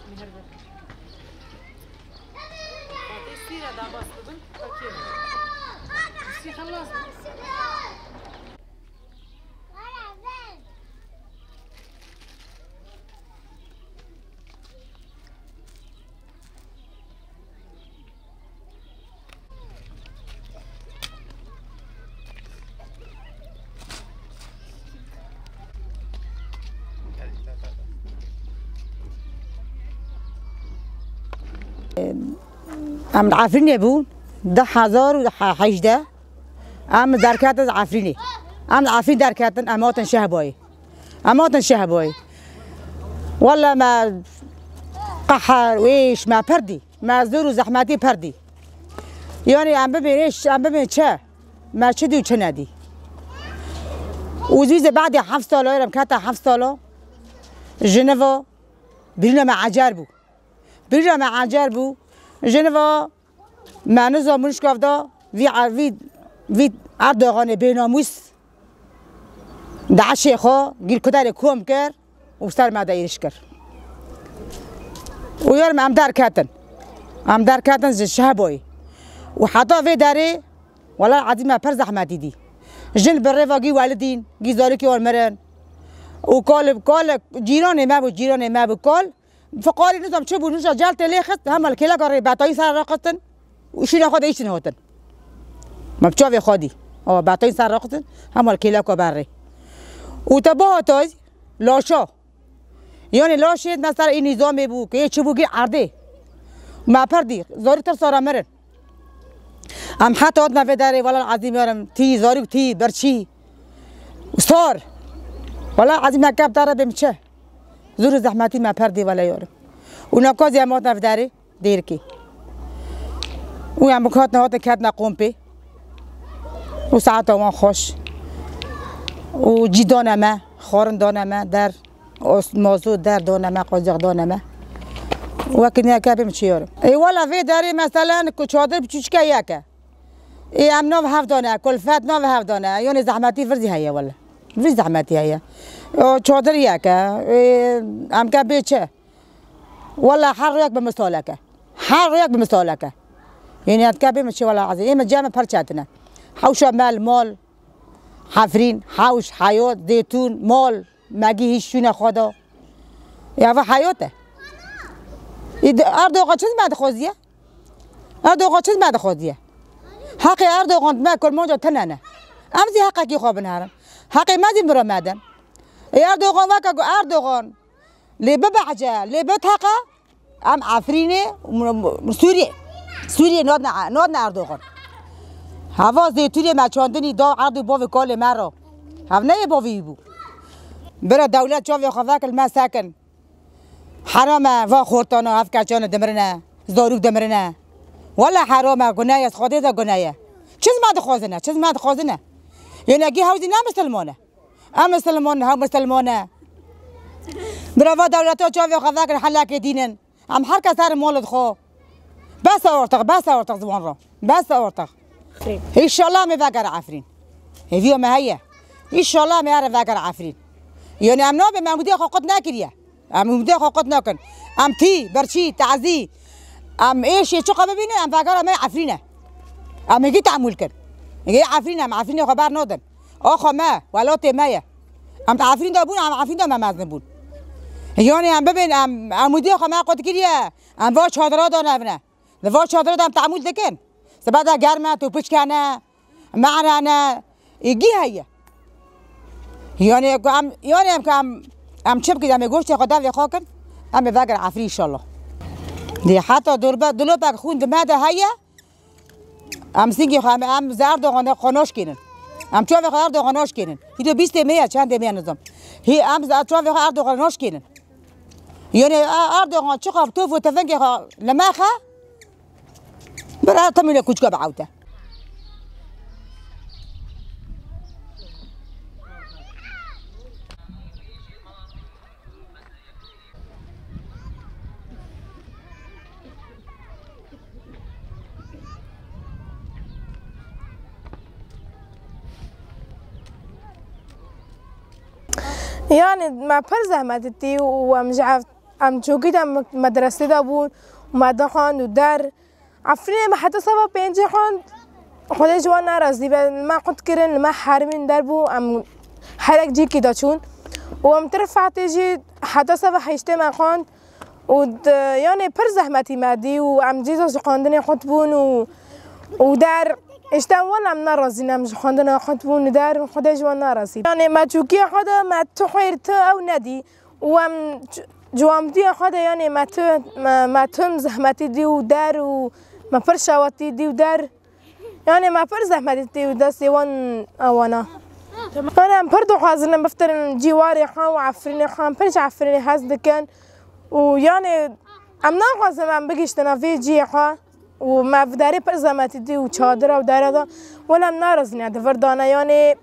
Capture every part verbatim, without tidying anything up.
Sîre da bas dibin, fakir. Sî xelas. Em li Efrînê bûn, du hezar û hejdeh. Em derketin Efrînê. Em li Efrîn derketin, em hatin Şehbayê. Em hatin Şehbayê. Wele me qeher û êş me pir dî. Me zor û zehmetî pir dî. Yanî em bibên êş, em bibên çi? Me çi dî û çi nedî. Û zî zê badê heft sala, em kete heft sala. Ji niva birîna me ecer bû. Birîna me ecer bû. Ji niva me nizam min şikafda vî, vî, vî Erdoganê bênamûs DAIŞê xwe gîl kuderê kom kir û ser me de êriş kir. Û yor em derketin. Em derketin ji Şehboyê. Û heta vê derê, wela ezî me pir zehmetî dî. Jin bi rêva gî welidîn, gî zarokê wan mirin. Û kal, kal cîranê me bû, cîranê me bû kal. Fiqarî nizam çi bû, nûja celtê lê xist, hema li kêleka rê betayî ser raqistin û şûna xwe de îştin hatin. Me bi çavê xwe dî. Awa betayî ser raqistin, hema li kêleka ber rê. Û te bihatay laşa. Yanê laşê me ser î nîzamê bû, kê çi bû gî erdê. Me pir dî, zarî tirsa re mirin. Em heta hatine vê derê, wela ezîm yarim, tî, zarî û tî, birçî. Sar. Wela ezîm me kep dere bêm çi. Zor û zehmetî me pir dî wele yarim. Û nakazî em hatine vê derê, dêrikê. Û em hatine, hatine ketine kompê. Û saeta wan xweş. Û cî dane me, xwarin dane me, der, os-, mazot der dane me, qancix dane me. Wekî neke bêm çi yarim. Ê wela vê derê meselen ku çadir biçûçike yek e. Ê em nav hev dane, kulfet nav hev dane. Yanê zehmetî vir zî heye wele. Vir zehmetî heye. O çadir yek e. Ê em ke bê çi? Wela her rêyek bi misalek e. Her rêyek bi misalek e. Yanî ez ke bê min çi wela ezî. Ê min cem pir çetin e. Hewşa me li mal, Efrîn, hewş, heyat, zêtûn, mal, me gî hîç şûne xwe da. Ya va heyat e. Ê di-, Erdogan çi zî me dixwaziye? Erdogan çi zî me dixwaziye? Heqê Erdogan me kurmanca tune ne. Em zî heqekî xwe binerin. Heqê me zî mira me din. Ê Erdogan weke ku Erdogan lê bibehece, lê biteqe, em Efrînê, m-, m-, Sûriyê. Sûriyê nadine, nadine Erdogan. Heva zêtûnê me çandinî da erdê bavê kalê me re. Hev neyê bavê wî bû. Bira dewlet çavê xwe vekir me sekin. Heram e, va xortana, ev keçane dimirine, zarûk dimirine. Wela heram e, guneh ye, Xwedê de guneh ye. Çi zî me dixwazine, çi zî me dixwazine? Yanî gî hew zî ne misilman e. Em misilman, hew misilman e. Bira va dewleta çavê xwe vekin, helekê dînin. Em her kes herin malê xwe. Bes e ortaq, bes e ortaq ziwan re. Bes e ortaq. Înşallah em ê vegerin Efrîn. Hêviya me heye. Înşallah em ê herin vegerin Efrîn. Yanî em nabê me umûdê xwe qut nekiriye. Em umûdê xwe qut nakin. Em tî, birçî, tazî. Em êşê çiqa bibînin, em vegera me Efrîn e. Em hêgî tehmûl kin. Hêgî Efrîn e, em Efrînê xwe bernadin. Axa me, welatê me ye. Em di Efrîn de bûn, em Efrîn de me mezin bûn. Yanî em bibên, em, em umûdê xwe me qut kiriye. Em va çadira danevine. Li va çadira de em tehmûl dikin. Sibet de germ e, topîçke ne, mehre ne, êgî heye. Yanî ku em, yanî em ku em, em çi bikin, em ê goştê xwe devê xwe kin, em ê vegerin Efrîn înşallah. Dê heta dorbe, dilopek xûn di me de heye, em singê xwe, em, em ji Erdogan de xwe naşkênin. Em çavê xwe Erdogan naşkênin. Hîdo bîstê me ye, çendê me ye nizam. Hî em ji çavê xwe Erdogan naşkênin. Yanî, e, Erdogan çiqa bi tof û tefengê xwe li me xe, bira temîne kûçika biewte. Yanî me pir zehmet dîtî û em ji ev Em çokî de me-, medresê de bûn û me dixwend û der. Efrînê me heta seba pêncê xwend. Xwedê ji wan nerazî be. Li me qut kirin, li me herimîn derbû, em herek cîkî de çûn. Û em tir fehtê jî heta seba heştê me xwend. Û d-, yanê pir zehmetî me dî û em cîza ji xwendinê xwend bûn û, û der. Îşte wan em nerazî ne, em ji xwendina xwend bûn der, Xwedê ji wan nerazî. Yanê me çûkiya xwe de me tu xwêr tu ew nedî. Û em c-, ciwamtiya xwe de, yanê me tu, me, me tim zehmetî dî û der û me pir şawetî dî û der. Yanê me pir zehmetî dî û destê wan ewana. Yanê em pir dixwazin em biftirin cîwarê xwe û Efrînê xwe, em pir ji Efrînê hez dikin. Û yanê em naxwazin em bigihîştina vê cihê xwe. Û me bi derê pir zehmetî dî û çadira û dera da, wela em nerazîne di vir dane, yanê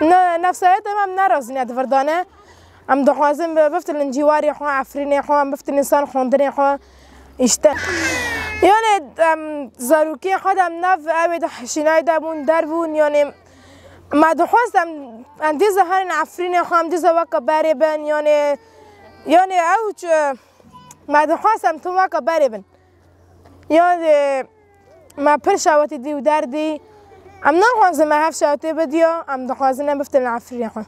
ne, nefsayeta me em nerazîne di vir dane. Em dixwazin bi-, biftilin cîwarê xwe, Efrînê xwe, em biftilin ser xwendinê xwe. Îşte. Yanê em zarokê xwe de em nav ewê de hişînayê de bûn, der bûn, yanê me dixwest em, em dîsa herin Efrînê xwe, em dîsa weke berê bin, yanê, yanê ew ç-, me dixwest em tim weke berê bin. Yanê me pir şawetî dî û derdî. Em naxwazin me hev şawetê bidiya, em dixwazin em biftin li Efrînê xwe.